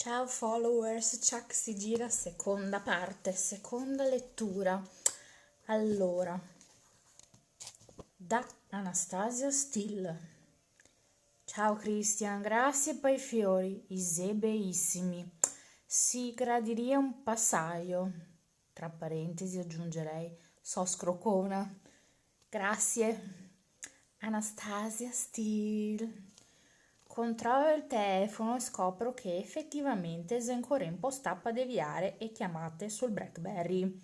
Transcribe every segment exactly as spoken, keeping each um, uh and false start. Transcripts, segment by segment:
Ciao followers, Chuck si gira, seconda parte, seconda lettura. Allora, da Anastasia Steele. Ciao Christian, grasie pai fiori, i xe beisimi. Si gradiria un pasaio. Tra parentesi aggiungerei, so scrocona. Grasie. Anastasia Steele. Controllo il telefono e scopro che effettivamente xe ancora in posta pa deviare e chiamate sul BlackBerry.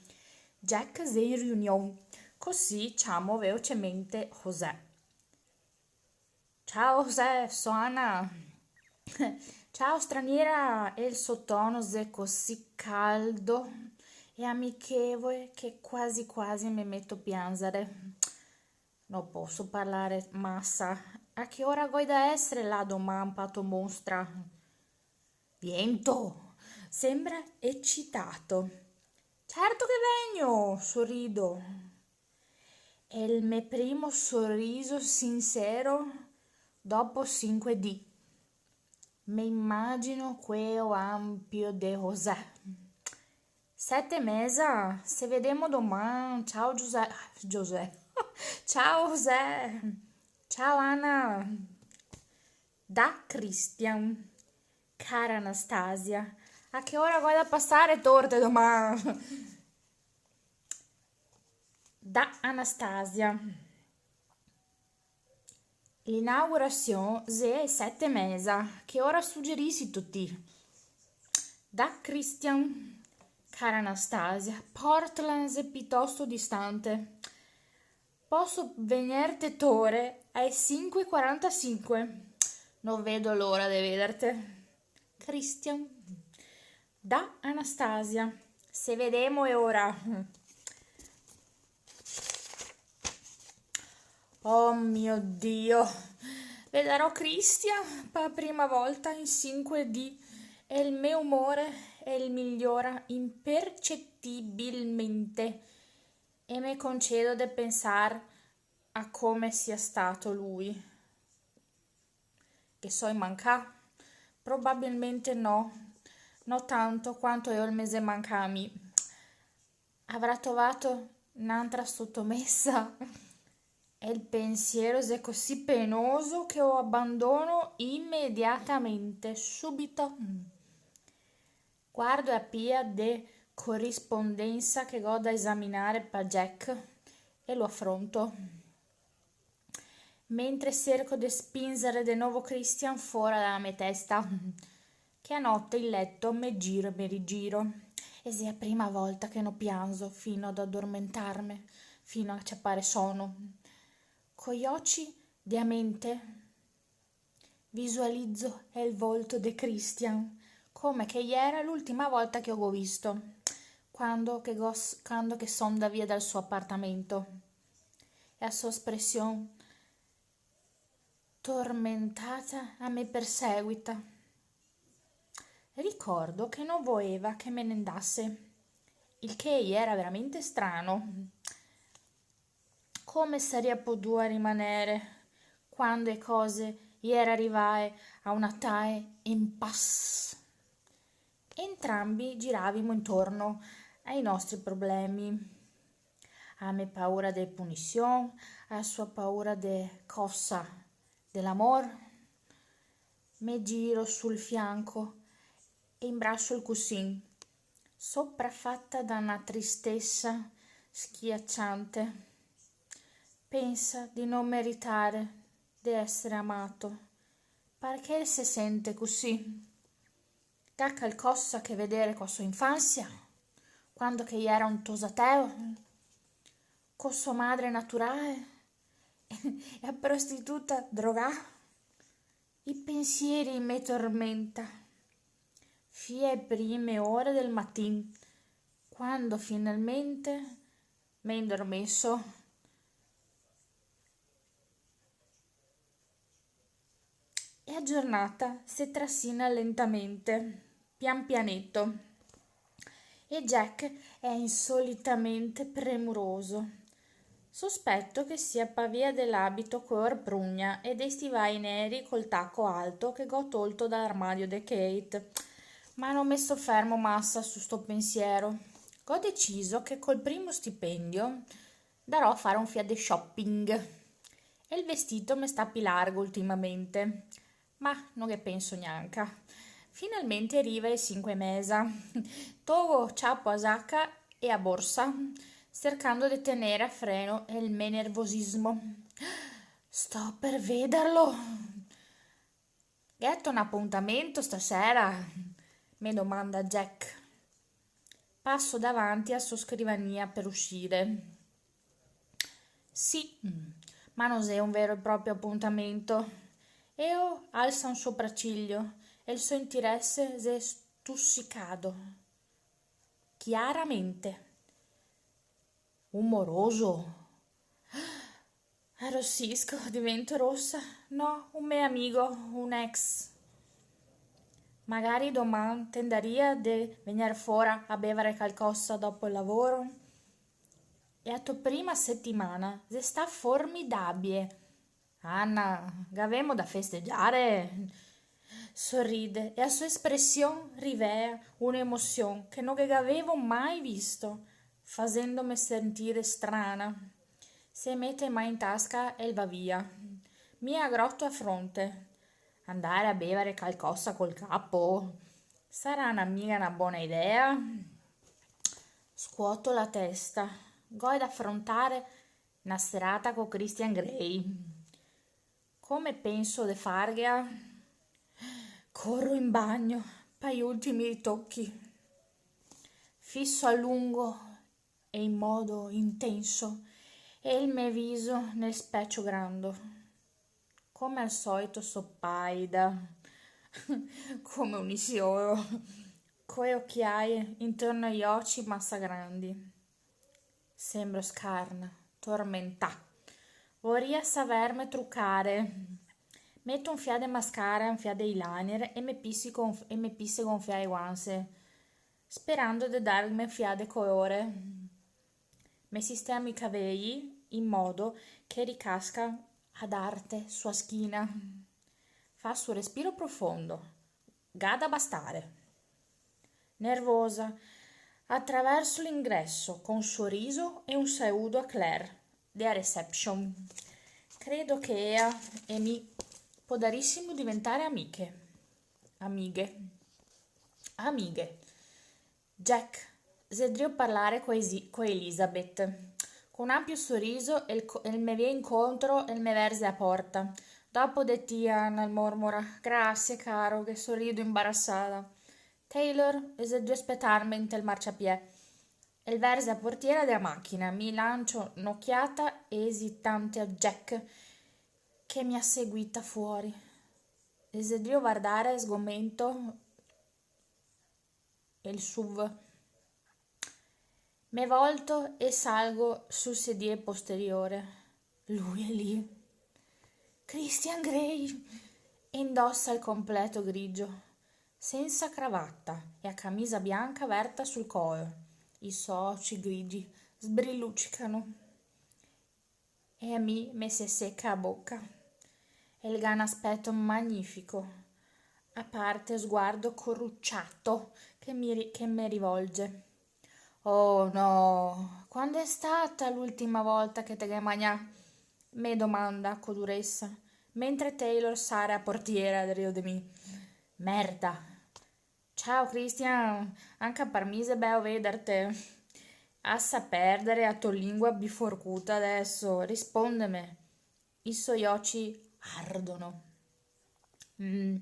Jack xe in riunion, così ciamo velocemente José. Ciao José, so Ana. Ciao straniera, e il so tono xe così caldo e amichevole che quasi quasi me meto a pianzare. No poso parlare masa. A che ora goi da esare là doman, pato mostra? Viento! Sembra ecitato. Certo che vegno, sorido. Xe el me primo soriso sincero dopo sinque dì. Me imagino queo ampio de José. Sete e meza, se vedemo doman. Ciao Giuseppe. Giuseppe. Ciao José. Ciao Ana. Da Christian. Cara Anastasia, a che ora goi da pasare torte doman? Da Anastasia. L'inaugurasion xe ae sete e meza, che ora sugerisitu ti? Da Christian. Cara Anastasia, Portland xe pitosto distante. Poso vegnerte tore ae sinque e quarantasinque. No vedo l'ora de vederte. Christian. Da Anastasia. Se vedemo e ora. Oh mio Dio. Vedarò Christian pa prima volta in sinque dì e el me umore el migliora impercetibilmente. E me concedo de pensar a come sia stato lui. Ghe so mancà? Probabilmente no, no tanto quanto el me xe mancà a mi. Avrà trovato n'antra sotomesa? E el pensiero xe così penoso che lo abandono imediatamente, subito. Guardo a pia de corispondensa che go da esaminare pa Jack e lo afronto. Mentre serco de spinzare de novo Christian fora da la me testa, che a note in leto me giro e me rigiro. E xe a prima volta che no pianzo fino ad addormentarme, fino a ciapare sono. Coi oci de a mente visualizo el volto de Christian, come che iera l'ultima volta che lo go visto, quando che go s-, quando che so 'ndà via dal so apartamento. E a so espresion tormentata a me perseguita. Ricordo che no voeva che me ne 'ndase, il che iera veramente strano. Come saria podua rimanere quando e cose iera rivae a una tae impasse? Entrambi giravimo intorno ai nostri problemi, a me paura de punision, a sua paura de cosa, de l'amor. Me giro sul fianco e imbraso el cusin, soprafata da na tristesa schiaciante. Pensa di no meritare de esare amato. Parché el se sente cusì? Ga calcosa a che vedere co so infansia, quando che iera un tosateo, co so madre naturale e a prostituta drogà? I pensieri me tormenta fin ae prime ore del matin, quando finalmente me indormeso. E a giornata se trasina lentamente, pian pianeto. E Jack è insolitamente premuroso. Sospeto che sia pa via de l'abito color prugna e dei stivai neri col taco alto che go tolto dal armadio de Kate. Ma no me sofermo masa su sto pensiero. Go deciso che col primo stipendio darò a fare un fià de shopping. E el vestito me sta pi largo ultimamente. Ma no ghe penso gnanca. Finalmente riva e sinque e meza. Togo, ciapo a zaca e a borsa, cercando de tenere a freno el me nervosismo. Sto per vederlo! Gheto un apuntamento stasera? Me domanda Jack. Paso davanti a so scrivania per usire. Sì, mm, ma no xe un vero e proprio apuntamento. Eo alsa un sopraciglio e el so interese xe stusicado. Chiaramente. Un moroso? Arrosisco, divento rosa. No, un me amigo, un ex. Magari doman te ndaria de vegner fora a bevare calcosa dopo el lavoro? E a to prima setimana xe sta formidabie. Anna, gavemo da festegiare? Sorride e a so espresion rivea un'emosion che no ghe gavevo mai visto, fasendome sentire strana. Se mete e man in tasca e el va via. Mi agroto a fronte. Andare a bevare calcosa col capo? Sarà na, miga na bona idea? Scuoto la testa. Go da afrontare na serata co Christian Grey. Come penso de farghea? Coro in bagno, pa i ultimi ritochi. Fiso a lungo e in modo intenso el me viso nel specio grando. Come al solito so paida, come un nisiolo, co e ochiaie intorno ai oci masa grandi. Sembro scarna, tormentà. Voria saverme trucare. Meto un fià de mascara, un fià de eyeliner e me pisi gonf-, e me pise gonfiare e guanse, sperando de darme un fià de colore. Me sistemo i cavei in modo che ricasca ad arte su a schina. Faso un respiro profondo. Ga da bastare. Nervosa, atraverso l'ingreso co un soriso e un saludo a Claire, de a reception. Credo che ea e mi podarisimo diventare amiche. Amighe. Amighe. Jack, xe drio parlare co Esi-, co Elizabeth. Co un ampio soriso, el co-, el me vien incontro e el me verze a porta. Dopo de ti, Anna, el mormora. Grasie, caro, ghe sorido inbarasada. Taylor, el xe drio spetarme inte el marciapiè. El verze a portiera de a machina, mi lancio n'ochiata esitante a Jack, che me seguita fuori. El xe drio vardare sgomento el suv. Me volto e salgo sul sedie posteriore. Lui xe lì. Christian Grey! E indosa el completo grigio, sensa cravata e a camisa bianca verta sul colo. I so oci grigi sbrilucicano. E a mi me se seca a boca. El ga n'aspeto magnifico, a parte el sguardo coruciato che mi ri-, che me rivolge. Oh no, quando xe stata l'ultima volta che te ghe magnà? Me domanda co duresa, mentre Taylor sara a portiera drio de mi. Merda! Ciao Christian, anca par mi xe beo vedarte. Asa perdare a to lingua biforcuta deso, rispondeme. I so oci ardono. Mm,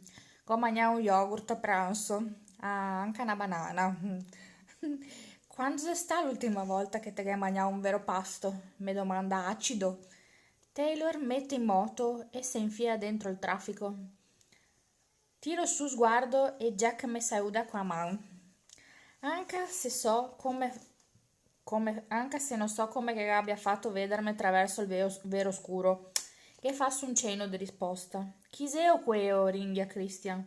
go magnà un yogurt a pranso, ah, anca na banana. Quando xe sta l'ultima volta che te ghe magnà un vero pasto? Me domanda acido. Taylor mete in moto e se infila dentro el trafico. Tiro su sguardo e Jack me saluda co a man. Anca se so come, come, anca se no so come che gabia fato vederme traverso el veo-, vero scuro, ghe faso un ceno de risposta. Chi xeo queo? Ringhia Christian.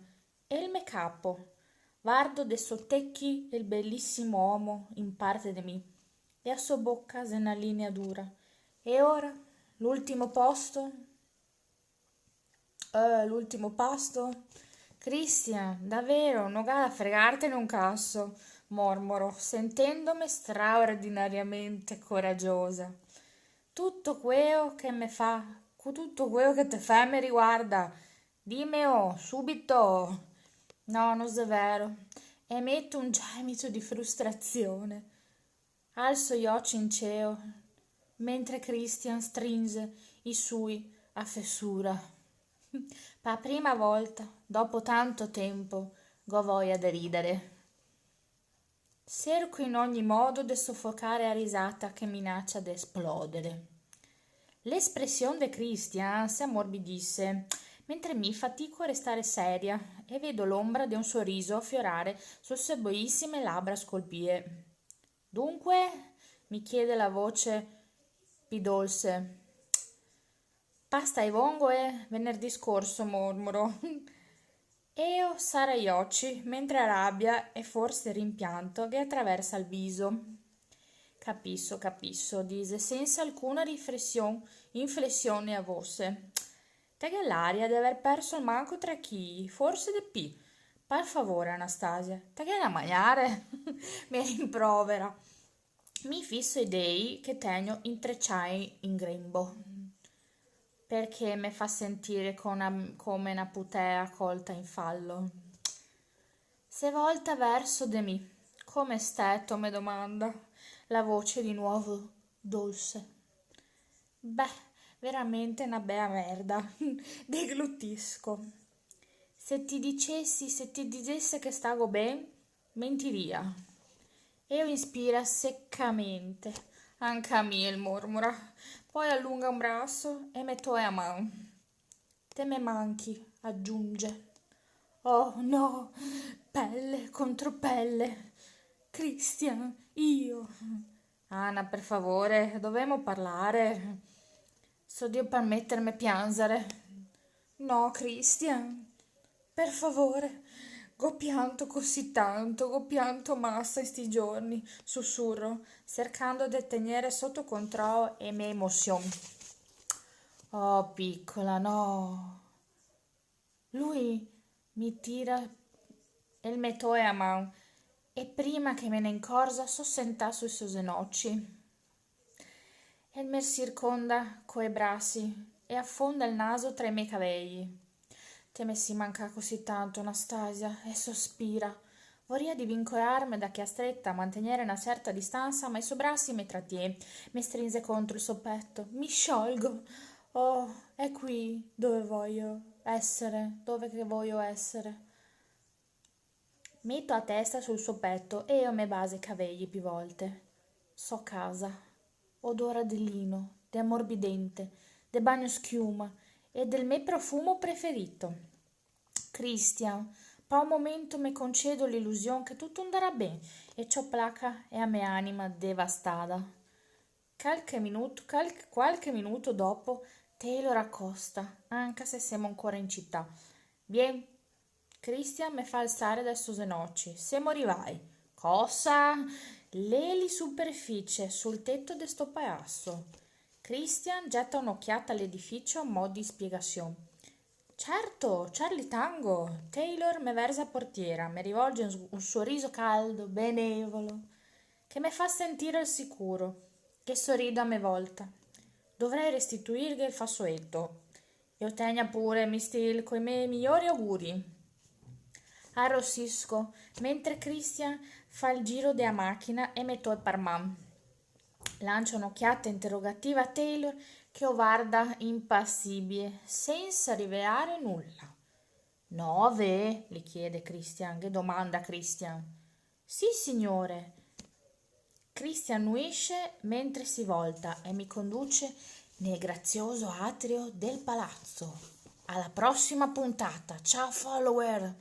El me capo. Vardo de sotechi el belisimo omo in parte de mi, e a so boca xe na linea dura. E ora? L'ultimo posto? Eh, l'ultimo pasto? Cristian, davero, no ga da fregartene un caso, mormoro, sentendome straordinariamente coragiosa. Tuto queo che me fa, cu-, tuto queo che te fè me riguarda. Dimeo, subito! No, no xe vero. E meto un gemito de frustrazione. Also i oci in ceo, mentre Cristian strinxe i sui a fesura. Pa prima volta, dopo tanto tempo, go voia de ridare. Serco in ogni modo de sofocare a risata che minacia de esplodere. L'espresion de Cristian se amorbidise, mentre mi fatico a restare seria e vedo l'ombra de un soriso afiorare su se boisime labra scolpie. Dunque? Mi chiede la voce pi dolse. Pa stai vongoe, venerdì scorso, mormoro. Eo sara i oci, mentre a rabia e forse rimpianto ghe atraversa el viso. Capiso, capiso, dise, sensa alcuna riflesion, inflesion nea voce. Te ghe l'aria de aver perso almanco tre chii, forse de pi. Par favore, Anastasia, te ghe da magnare? Me rimprovera. Mi fiso i dei che tegno intreciai in grembo, parché me fa sentire co na, come na putea colta in falo. Se volta verso de mi. Come steto? Me domanda, la voce di nuovo dolse. Beh, veramente na bea merda. Deglutisco. Se ti dicesi, se ti dixese che stago ben, mentiria. Eo inspira secamente. Anca mi, el mormora. Poi alunga un braso e me toe a man. Te me manchi, agiunge. Oh, no, pele contro pele. Cristian, io. Ana, per favore, dovemo parlare. So drio permeterme pianzare. No, Cristian, per favore. Go pianto così tanto, go pianto masa in sti giorni, susuro, sercando de tegnere soto controlo e me emosion. Oh, picola, no. Lui mi tira el me toe a man e prima che me ne incorza so sentà sui so zenoci. El me sirconda coi brasi e afonda el naso tra i me cavei. Te me si mancà così tanto, Anastasia, e sospira. Voria divincolarme da chea streta, mantegnere na certa distansa, ma i so brasi me tratien, me strinze contro el so peto, mi sciolgo. Oh, è qui dove voglio essere, dove che voglio essere. Meto a testa sul so peto e eo me baso i cavei pi volte. So casa. Odora de lino, de amorbidente, de bagno schiuma e del me profumo preferito. Cristian, pa un momento me concedo l'ilusion che tuto andarà ben e ciò placa e a me anima devastada. Calche minuto, calche, qualche minuto dopo, Taylor acosta, anca se semo ancora in cità. Bien, Cristian me fa alsare dai so zenoci. Semo rivai. Cosa? Leli superficie, sul teto de sto palaso. Cristian geta un'ociata a l'edificio a mo de spiegasion. Certo, Charlie Tango! Taylor me verza a portiera, me rivolge un, un soriso caldo, benevolo, che me fa sentire al sicuro, che sorido a me volta. Dovrei restituirghe el fasoleto. E o tegna pure, Miss Steele, coi me miori auguri. Arrosisco, mentre Cristian fa el giro dea machina e me toe par man. Lancio un'ociata interrogativa a Taylor, che o varda impasibile, sensa rivelare nulla. Nove? Li chiede Cristian, che domanda Cristian. Sì, signore. Cristian annuisce mentre si volta e mi conduce nel grazioso atrio del palazzo. Alla prossima puntata. Ciao, follower!